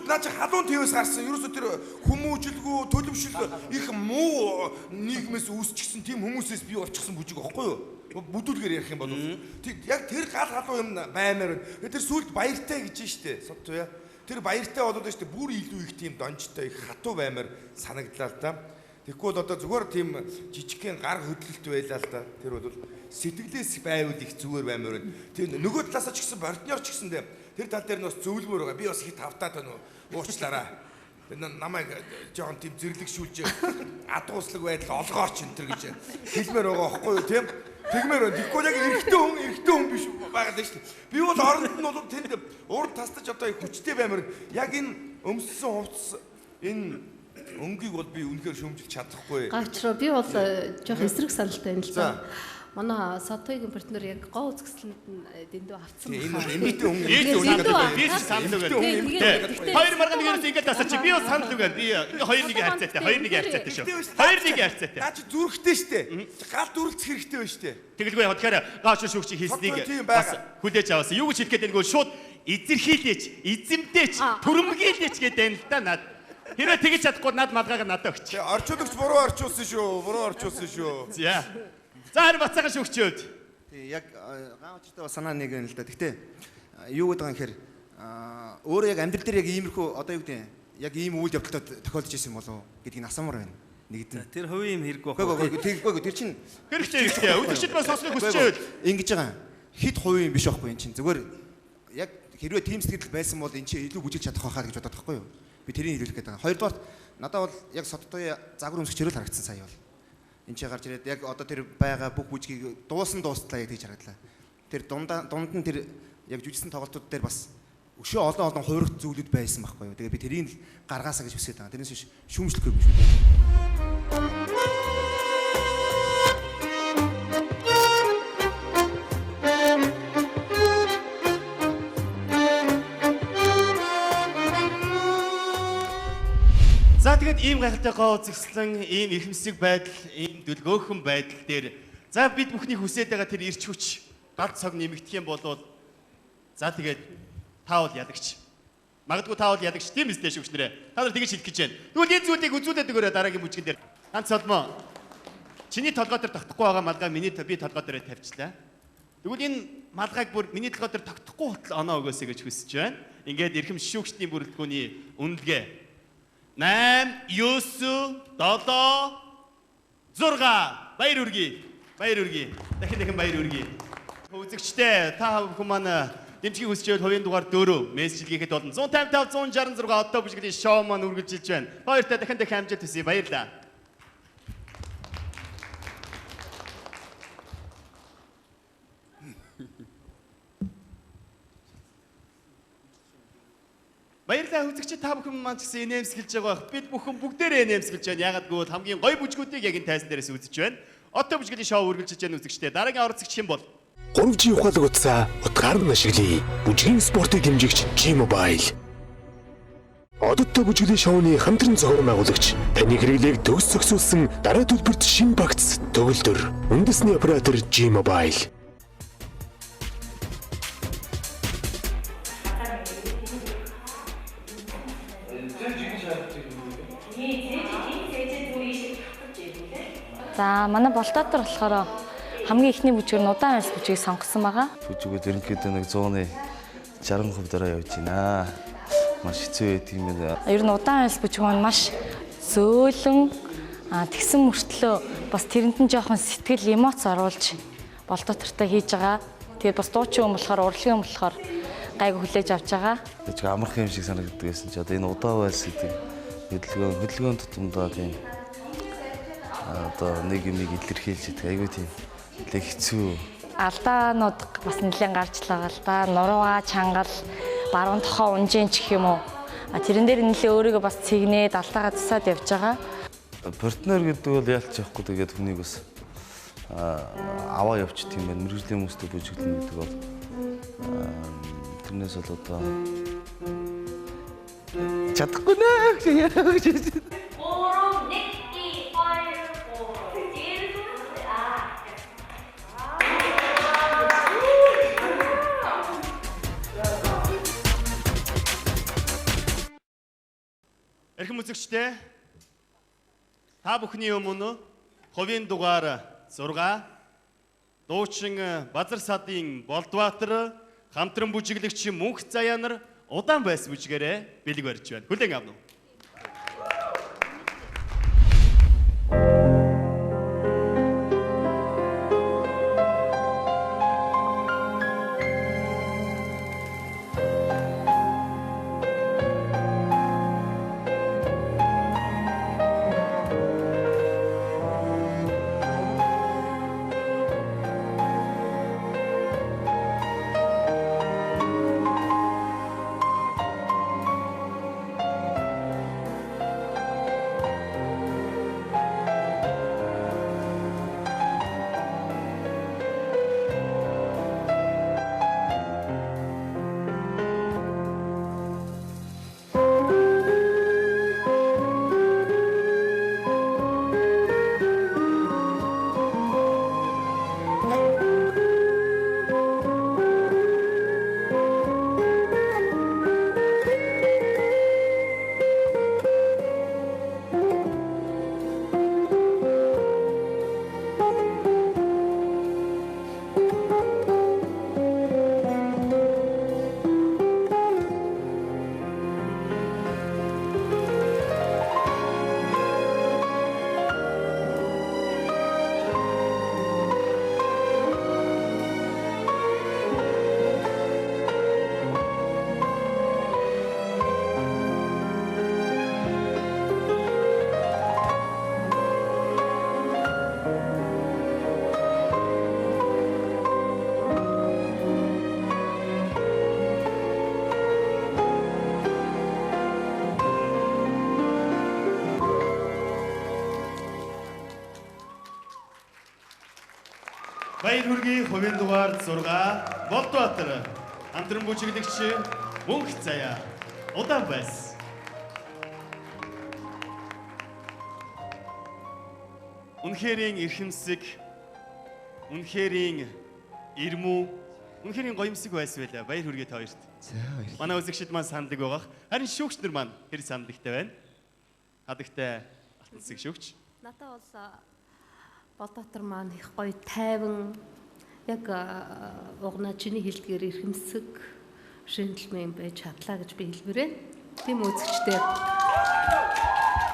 наа чи халуун твээс гарсан. Ерөөсөө тэр хүмүүжлгүй, төлөвшил их муу нийгмээс үүсчихсэн тийм хүмүүсээс бий болчихсон бүжиг байхгүй юу? Бүдүүлгээр ярих юм бол яг тэр гал халуун юм баймаар байна. Тэр сүлд баяртай гэж штэ. Сот туяа. Тэр баяртай болоод штэ бүр илүү их тийм донжтой их хатуу баймаар санагдлаа л да. Тэгэхгүй бол одоо зүгээр тийм жижигхэн гар хөдлөлт байлаа л да. Тэр бол сэтгэлээс байвал их зүгээр баймаар байна. Тэр нөгөө талаасаа ч гэсэн партнер ч гэсэндээ тэр тал дээр нь бас зөвлөмөр байгаа. Би бас их тавтаад байна уу? Уучлаарай. Намайг жоохон тийм зэрлэгшүүлж адгууслаг байдал олгоорч энэ төр гэж хэлмээр байгаа байхгүй юу тийм? Тэгмээр байна. Тэгэхгүй яг эрэгтэй хүн биш байгаад байна шүү дээ. Би бол оронд нь бол тэнд урд тастаж одоо хүчтэй баймаар яг энэ өмссөн хувцас энэ өнгийг бол би үнэхээр шүүмжилж чадахгүй. Гавчраа би бол жоох эсрэг саналтай юм л да. Манай Сотогийн партнер яг гоо үзэсгэлэнд нь дэндүү авцсан байна. Энэ эмэгтэй хүн би санал өгöd. Хоёр маргаан нэгээс ингэж асууч. Би бол санал өгöd. Би хоёр нэг харьцаатай, хоёр нэг харьцаатай шүү. Хоёр нэг харьцаатай. Наа чи зүрхтэй штэ. Гал дүрлцэх хэрэгтэй байна штэ. Тэгэлгүй яг тэгэхээр гооч шүүгч хийснийг бас хүлээж аваасан. Юу гэж хэлэх гээд байна вэ? Шууд эзэрхийлээч, эзэмдээч, түрэмгийлээч гэдэг юм л да над. Хэрвээ тэгэж чадахгүй над малгайг надад өгч. Орчуулагч буруу орчуулсан шүү. Буруу орчуулсан шүү. За. За харин бацаахан шүүгчүүд. Тий, яг ган учиртай бас санаа нэг юм л да. Гэхдээ юу гэдэг юм гэхээр өөрөө яг амьдрал дээр яг иймэрхүү одоо юу гэдэг юм яг ийм үйл явдалтай тохиолдож исэн болов гэдгийг асуумар байна. Нэгдэн. Тэр хувийн юм хэрэггүй байх. Үгүй тэр чинь хэрэгтэй. Үзэгчид маань сонсохыг хүсэж байвал ингэж байгаа. Хит хувийн юм биш байхгүй энэ чинь. Зүгээр яг хэрвээ тийм сэтгэл байсан бол энэ чинь илүү бүжиглж чадах байхаа гэж бодоод байхгүй юу? Би тэрийг хэлүүлэх гээд байгаа. Хоёрдугаарт надад бол яг Соттой загвар өмсгчээр л харагдсан сая бол. Энд чи гарч ирээд яг одоо тэр байгаа бүх бүжгийг дуустлаа яг тэгж харагдлаа. Тэр дунд нь тэр яг жүжигсэн тоглолтууд дээр бас өшөө олон олон хувирах зүйлүүд байсан байхгүй юу. Тэгээ би тэрийг л гаргаасаа гэж хүсээд байгаа. Тэрнээс биш шүүмжлэхгүй юм шүү дээ. За тэгээд ийм гайхалтай гоо үзэсгэлэн, ийм ихэмсэг байдал, ийм дүлгөөхөн байдал дээр за бид бүхний хүсээд байгаа тэр ирч хүч гал цог нэмэгдэх юм бол за тэгээд та бол ялагч. Магадгүй та бол ялагч тийм үстэй шүүгч нэрээ. Та нар тэгж хэлэх гэж байна. Тэгвэл энэ зүйлийг үзүүлээд өгөөрэй дараагийн бүжгэн дээр. Ганц солмоо. Чиний толгой дээр тогтохгүй байгаа малгай миний би толгой дээр тавьчлаа. Тэгвэл энэ малгайг бүр миний толгой дээр тогтохгүй хотол оноо өгөөсэй гэж хүсэж байна. Ингээд эрхэм шүүгчдийн бүрэлдэхүүний үнэлгээ 8, 9, 7, 6 баяр хүргэе. Баяр хүргэе. Дахин дахин баяр хүргэе. Үзэгчдээ та бүхэн маань дэмжихийг хүсч байвал хувийн дугаар 4 мессеж илгээхэд болно. 155 166 одоо бүжиглийн шоу маань үргэлжилж байна. Хоёртой дахин дахин амжилт хүсье. Баярлалаа. Баярлалаа үзэгчид та бүхэн маань ч гэсэн инээмсэглэж байгаа бах. Бид бүхэн бүгдээрээ инээмсэглэж байна. Яагаад гэвэл хамгийн гоё бүжгүүдийг яг энэ тайзан дээрээс үзэж байна. Одоо бүжгэлийн шоу үргэлжилж байна үзэгчдээ. Дараагийн оролцогч хэн бол? 3G ухаалаг утсаа утгаар нь ашиглая. Бүжгийн спортыг дэмжигч G-Mobile. Одоттой бүжгэлийн шоуны хамтран зохион байгуулагч таны хэрэглээг төгс зохицуулсан дараа төлбөрт шин багц төгөлдөр. Үндэсний оператор G-Mobile. За манай Болтоотор болохоор хамгийн эхний бүжгээр нь удаан вальс бүжгийг сонгосон байгаа. Бүжгүүд ерөнхийдөө нэг 160% дараа явж байна. Маш хэцүү байдаг юм байна. Ер нь удаан вальс бүжиг маань маш зөөлөн тэгсэн мөртлөө бас тэрэнд нь жоохон сэтгэл эмоц оруулж Болтоотортой хийж байгаа. Тэгээд бас дуучин юм болохоор урлагийн юм болохоор гайг хүлээж авч байгаа. Тэг амархан юм шиг санагддаг байсан чи одоо энэ удаан вальс гэдэг хөдөлгөөн тутамдаа тийм одоо нэг юмыг илэрхийлж байдаг. Айгүй тийм нэлээ хэцүү. Алдаанууд бас нэлээд гарч л байгаа л да. Нурууга, чангал, баруун тохоо унжин ч гэх юм уу. Тэрэн дээр нэлээ өөрийгөө бас цэгнээд алдаагаа засаад явж байгаа. Партнер гэдэг бол ялч явахгүй тэгээд хүнийг бас аваа явчих юм байна. Мэргэжлийн хүмүүстэй бүжиглэнэ гэдэг бол тэрнээс бол одоо чадахгүй нэ гэж. Эрхэм үзэгчдээ, та бүхний өмнө хувийн дугаар 6 дуучин Базар садын Болдбаатар хамтран бүжиглэгч Мөнх Заяа нар удаан байс бүжгээрээ бэлэг барьж байна. Хүлээн авна уу? Баяр хүргэе хувийн дугаар 6 Болдбаатар хамтран бүжиглэгч Мөнх Заяа удаан байс. Үнэхэрийн эрхэмсэг, үнэхэрийн ирмүү, үнэхэрийн гоёмсог байсан байлаа. Баяр хүргэе та хоёрт. За баярлалаа. Манай үзэгчид маань саналдаг байгаах. Харин шүүгч нар маань хэр саналагтай байна? Хадагтай алтан шүүгч. Надад бол Болдбаатар маань их гоё тайван яг угнаа чиний хэлдгээр эрхэмсэг шэнэлмэн байж чадлаа гэж би хэлмээр байна. Тийм үзэгчтэй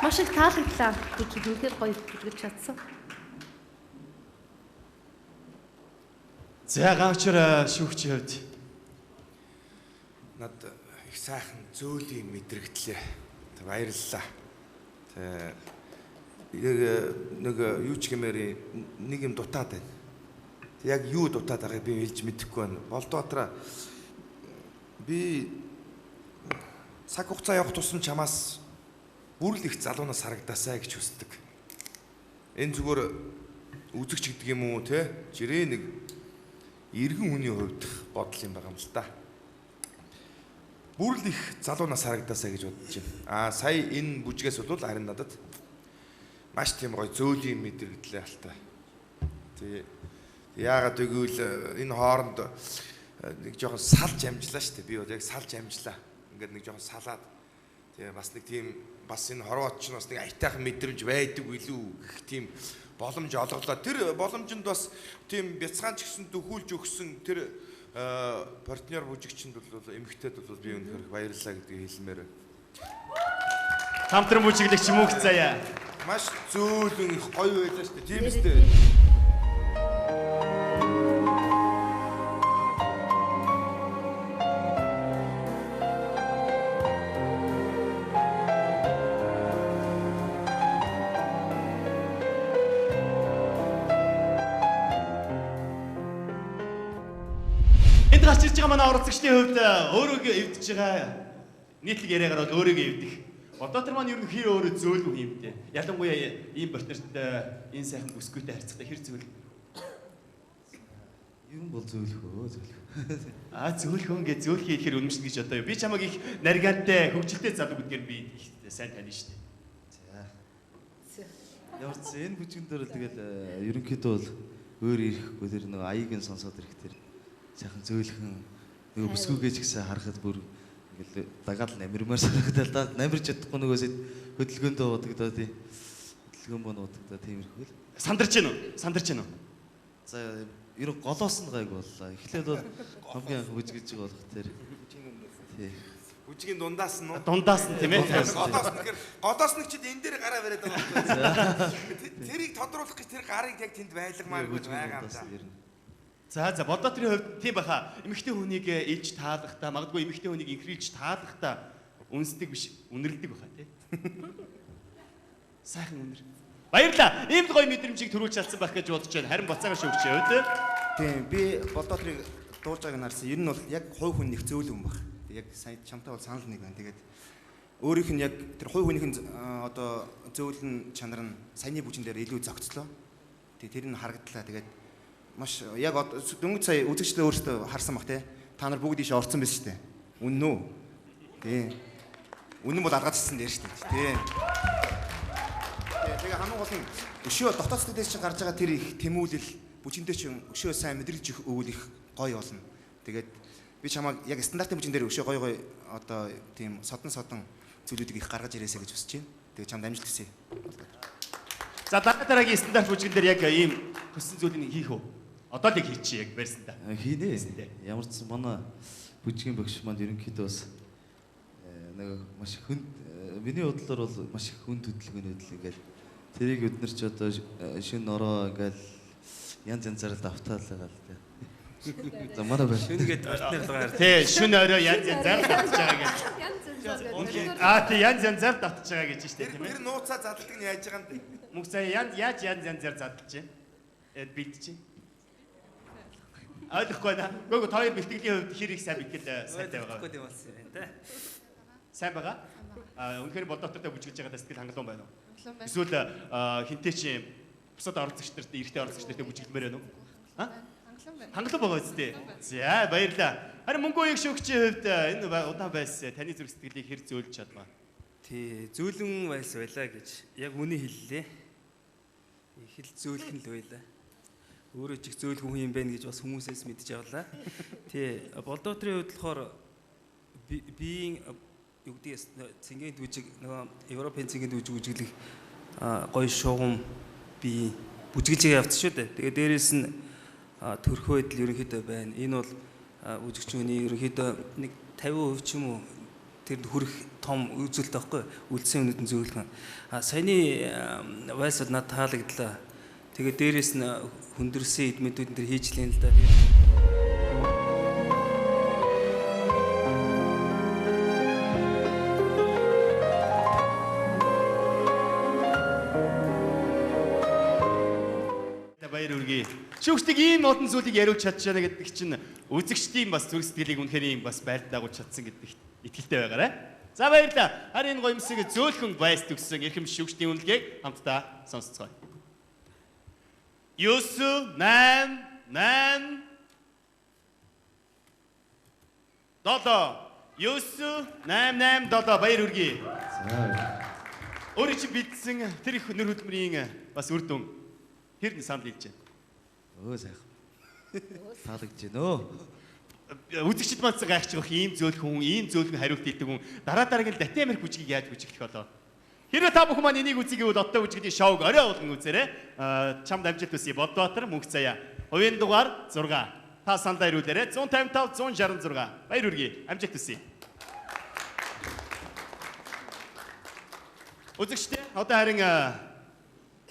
маш их таалагдлаа. Бүжиг үнэхээр гоё бүжиглэж чадсан. За гавчар шүүгчийн хувьд над их сайхан зөөлөн мэдрэгдлээ. Баярлалаа. Тэг яг нэг юу ч гэмээр нэг юм дутаад байна. Яг юу дутаад байгааг би хэлж мэдэхгүй байна. Болдбаатараа би цаг хугацаа явах тусам чамаас бүр л их залуунаас харагдаасай гэж хүсдэг. Энэ зүгээр үзэгч гэдэг юм уу те? Жирээ нэг иргэн хүний хувьд бодол юм байгаа юм л та. Бүр л их залуунаас харагдаасай гэж бодож байна. Аа сая энэ бүжгээс бол харин надад маш тийм гоё зөөлөн мэдрэгдлээ алтай. Тэг яагаад гэвэл энэ хооронд нэг жоохон салж амжлаа шүү дээ. Би бол яг салж амжлаа. Ингээд нэг жоохон салаад тэгээ бас нэг тийм бас энэ хорвоот ч бас нэг аятайхан мэдрэмж байдаг билүү гэх тийм боломж олголоо. Тэр боломжинд бас тийм бяцхан ч гэсэн дөхүүлж өгсөн тэр партнер бүжигчэнд бол эмэгтэйд бол би үнэхээр баярлалаа гэдгийг хэлмээр байна. Хамтран бүжиглэгч Мөнх Заяа маш зөөлөн их гоё байлаа шүү дээ. Тийм үстэй. Энд гарч ирж байгаа манай оролцогчдын хувьд өөрийгөө эвдэж байгаа нийтлэг яриагаар бол өөрийгөө эвдэх. Болдбаатар маань ер нь хэр өөрөө зөөлөн юм бэ? Ялангуяа ийм партнертай энэ сайхан бүсгүйтэй харьцахтай хэр зөөл? Ер нь бол зөөлхөө зөөлхөө. Аа зөөлхөө гэж зөөлхөө ихээр үнэмшнэ гэж одоо юу? Би чамайг их наргаантай хөгжилтэй залуу гэдгээр би их сайн таних шүү дээ. За. Ямар ч энэ бүжгэн дээр л тэгэл ерөнхийдөө бол өөр ирэхгүй тэр нэг аяыг нь сонсоод ирэх тэр сайхан зөөлхөн нөгөө бүсгүйгээ ч гэсэн харахад бүр Ингээл дагаал намирмаар санагдал да. Намирч чадахгүй нөгөөс хөдөлгөөндөө удагдаа тий. Хөдөлгөөн бон удагдаа тиймэрхүү л. Сандарч гин үү? Сандарч гин үү? За ер нь голоос нь гайг боллоо. Эхлээд бол хамгийн анх бүжгэлж байгаа болох тэр. Тий. Бүжгийн дундаас нь уу? Дундаас нь тийм ээ. Голоос нь гэхээр голоос нь чид энэ дээр гараа бариад байгаа байхгүй. Тэрийг тодруулах гэж тэр гарыг яг тэнд байлгамааргүй байгаа юм да. За за Болдоотрын хувьд тийм баха. Эмэгтэй хүнийг илж таалахдаа магадгүй эмэгтэй хүнийг инхрийлж таалахдаа үнсдэг биш, үнэрлэдэг баха тий. Сайхан үнэр. Баярлаа. Ийм л гоё мэдрэмжийг төрүүлж чадсан байх гэж бодож байна. Харин буцаага шүүгч хувьд. Тийм би Болдоотрыг дуулж байгааг нь харсан. Ер нь бол яг хувь хүн нэг зөөлөн хүн баг. Яг сайн чамтай бол санал нэг байна. Тэгээд өөрийнх нь яг тэр хувь хүнийх нь одоо зөөлөн чанар нь саяны бүжин дээр илүү зөгцлөө. Тэгээ тэр нь харагдлаа. Тэгээд маш яг дөнгөж сая үзэгчлээ өөрсдөө харсан бах те. Та нар бүгд ийш орцсон байсан шүү дээ. Үнэн үү? Тий. Үнэн бол алгаадсан дээр шүү дээ. Тий. Тэгээ хамгийн гол нь өшөө дотоод сэтгэлээс чинь гарч байгаа тэр их тэмүүлэл бүжиндээ чинь өшөө сайн мэдрэлж өгвөл их гоё болно. Тэгээд би чамайг яг стандартын бүжин дээр өшөө гоё гоё одоо тийм содон содон зүйлүүдийг их гаргаж ирээсэй гэж хүсэж байна. Тэгээд чамд амжилт хүсье. За дараа дараагийн стандарт бүжгэн дээр яг ийм хүссэн зүйлийг хийх үү? Одоо л яг хийчих яг барьсан та. Хийнэ. Ямар ч сан манай бүжгийн багш маань ерөнхийдөө бас нэг маш хүнд миний бодлоор бол маш их хүнд хөдөлгөөнүүд л ингээл тэрийг бид нар ч одоо шин ороо ингээл янз янзаар л давтаал байгаа л дээ. За манай байна. Шүнгээд партнер л байгаа. Тий, шүн орой янз янзаар давтаж байгаа гэж. Янз янзаар. Аа тий, янз янзаар давтаж байгаа гэж шүү дээ тийм ээ. Тэр нууцаа задалдаг нь яаж байгаа юм бэ? Мөнх заа янз яаж янз янзаар задалж байна? Бэлдэж байна. Ойлгохгүй байна. Гүг та хоёр бэлтгэлийн хувьд хэр их сайн бэлтгэл сайтай байгаа. Ойлгохгүй юм болсон юм байна те. Сайн байгаа? Аа үнэхээр Болдоотортой бүжгэлж байгаадаа сэтгэл хангалуун байна уу? Эсвэл хинтээ чи бусад оролцогч нарт эрэгтэй оролцогч нартай бүжиглэмээр байна уу? Аа? Хангалуун байгаа үстэй. За баярлалаа. Харин мөнгө уяг шүүгчийн хувьд энэ удаан байс таны зүрх сэтгэлийг хэр зөөлж чадваа? Тий, зөөлөн байс байлаа гэж яг үний хэллээ. Их л зөөлхөн л байлаа. Өөрөө ч их зөөлхөн хүн юм байна гэж бас хүмүүсээс мэдж авлаа. Тий, Болдоотрын хувьд болохоор биеийн юу гэдэг цэнгийн дүүжиг нөгөө Европын цэнгийн дүүжиг үжиглэх гоё шугам бие бүжиглж явц шүү дээ. Тэгээ дээрэс нь төрхөө байдал ерөнхийдөө байна. Энэ бол бүжигч хүний ерөнхийдөө нэг 50% ч юм уу тэр хүрэх том үзүүлэлт байхгүй үлдсэн юмнууд нь зөөлхөн. А саяны вайсад надад таалагдлаа. Тэгээ дээрэс нь хүндэрсэн эд мэдүүд энэ төр хийж лэн л да. Баяр хүргэе. Шүүгчдийг ийм олон зүйлийг яриулж чадчихна гэдэг чинь үзэгчдийн бас зүрх сэтгэлийг үнэхээр ийм бас байлд дагуулж чадсан гэдэгт итгэлтэй байгаарай. За баярлалаа. Харин энэ гоёмсыг зөөлхөн байс төгссөн эрхэм шүүгчдийн үнэлгээг хамтдаа сонсцгоё. 9 8 8 7 9 8 8 7 баяр хүргэе. За. Өөрийн чинь бэлдсэн тэр их нөр хөдөлмөрийн бас үр дүн тэр нь санал нийлж байна. Өө сайхан. Таалагдж байна өө. Үзэгчд маань гайхчих байх ийм зөөлхөн хүн, ийм зөөлхөн хариулт хийдэг хүн дараа дараагийн Латин Америк бүжгийг яаж бүжиглэх болоо? Хэрвээ та бүхэн маань энийг үзье гэвэл Одтой бүжигний шоуг орой болгон үзээрэй. Чамд амжилт хүсье. Бодбаатар мөнх заяа. Хувийн дугаар 6. Та саналаа ирүүлээрэй. 155 166. Баяр хүргэе. Амжилт хүсье. Үзэгчдээ одоо харин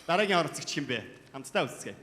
дараагийн оролцогч хэн бэ? Хамтдаа үзцгээе.